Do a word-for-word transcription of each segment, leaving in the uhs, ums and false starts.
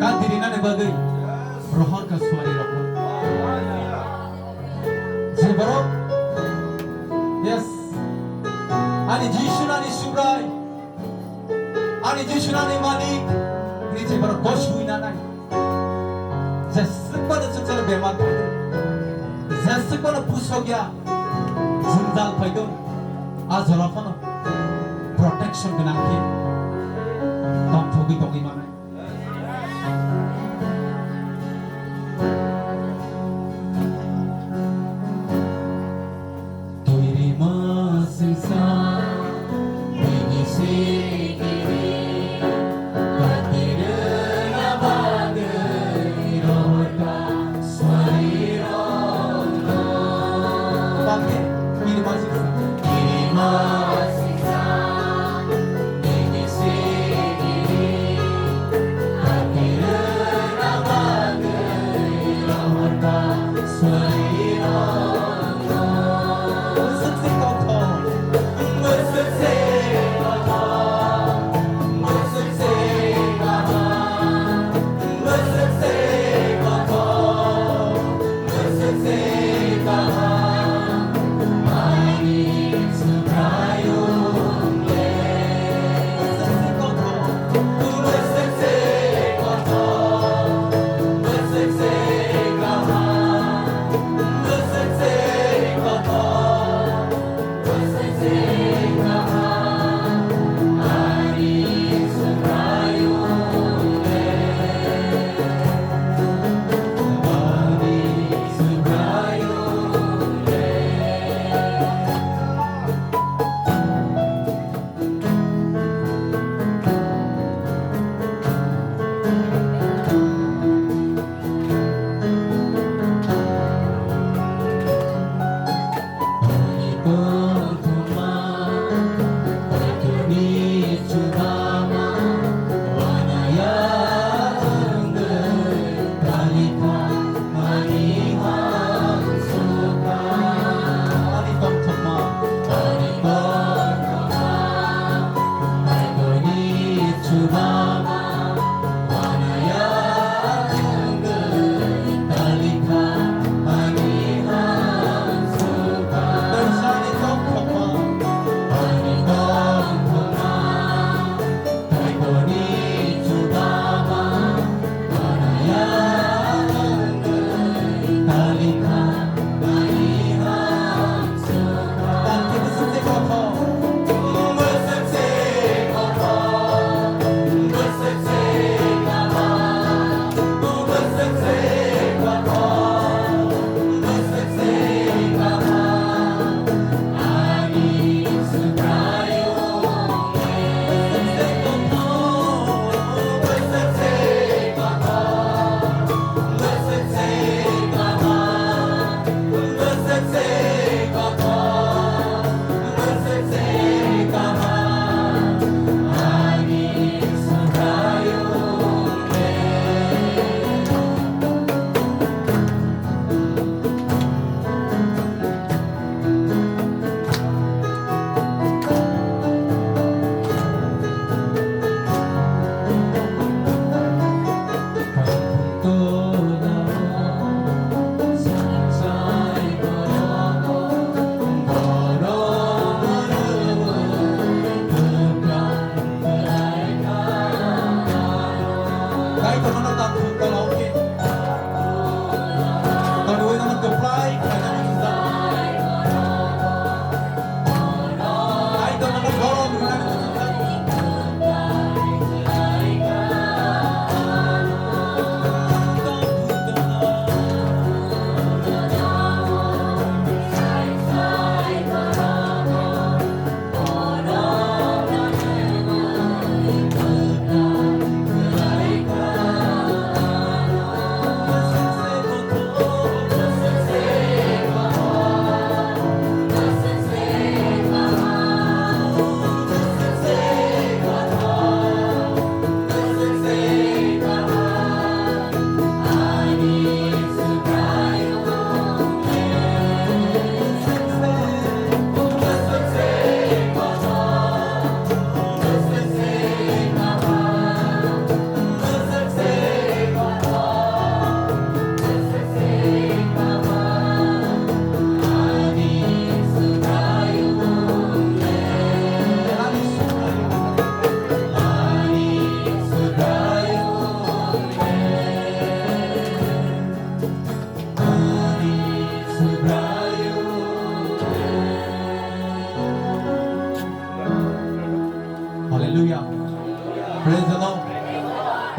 Kanti rinani bagwi rohor ka suari rokno. Je borok, yes, ani Jisu nani Subrai, ani Jisu nani Malik, ni je borok kosui nanai. Jeswk phano chwng chwng bemar phaidi, jeswk phano pusok ya, jwngjal phaidi, a jora phano protection gwnang khe tongthogwi tongwi manai.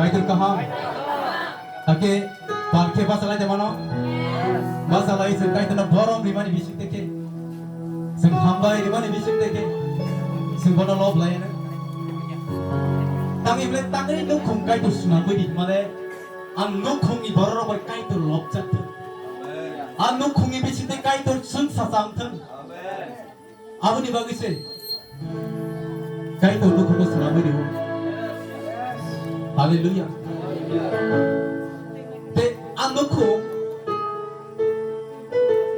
Kaitor kaham. Hakhe bar khe bachalai de mano. Bachalai chwng Kaitorno borom rimani bising de khe. Chwng hambai rimani bising de khe. Chwng bono lob lai no. Tangwi ble tangwi nukhung Kaitor swnamwi di male. Ang nukhungni bororok bai Kaitor lobjak thung. Ang nukhungni bising de Kaitor chwng sacham thung. Aboni bagwi se Kaitor nukhungno swnamwi rio. Hallelujah. Tei a nukhung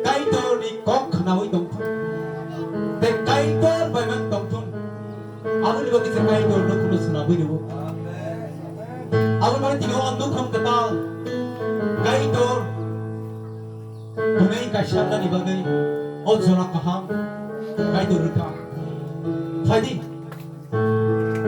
Kaitorni kok khnaui tongthung. Tei Kaitor bai mang tongthung. Aboni bagwi se Kaitor nukhungno swnamwi rio. Aboni bagwi tini o nukhung kwtal Kaitor Hwnwi kaisa nani bagwi o jora kaham Kaitor rwkha. Phaidi,